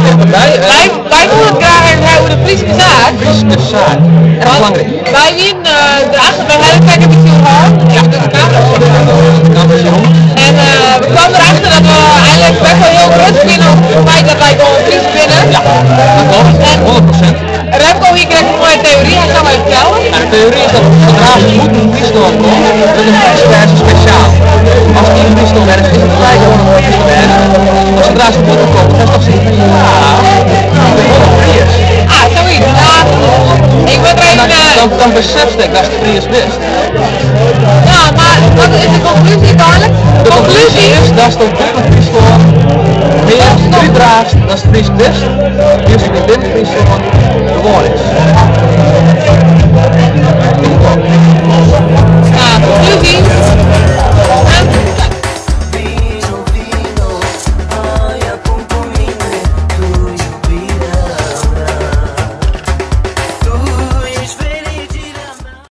Wy, Wy, wy wolle it graach even ha oer de Fryske saak. Fryske saak. Erg belangrijk. Wy wienen derachter, wy ha it krekt in bytsje oer hân. Even de kamera En we kwamen erachter dat we eigenlijk best wel heel grutsk binne op it feit dat wy gewoan Frysk binne. Ja, dat klopt. En 100%. Remco hie krekt in moaie teory, hy sil my fertelle. Nou, de theorie is dat zodra ze bûten Fryslân komt, wurdt it Frysk wêzen spesjaal. As yn Fryslân wêze, is it gelijk gewoan in Frysk wêzen. Mar zodra se bûten komt, dan is toch zoiets van ja, ik bin wol in Fries. Ah, zoiets. Ja, ik wurd er En even... dan, dan, dan besefst ek datst Fries bist. Ja, mar wat is de konklúzje úteinlik? De konklúzje is datst bûten Fryslân mear útdraachst datst Frysk bist, wylst it binnen Fryslân gewoan is.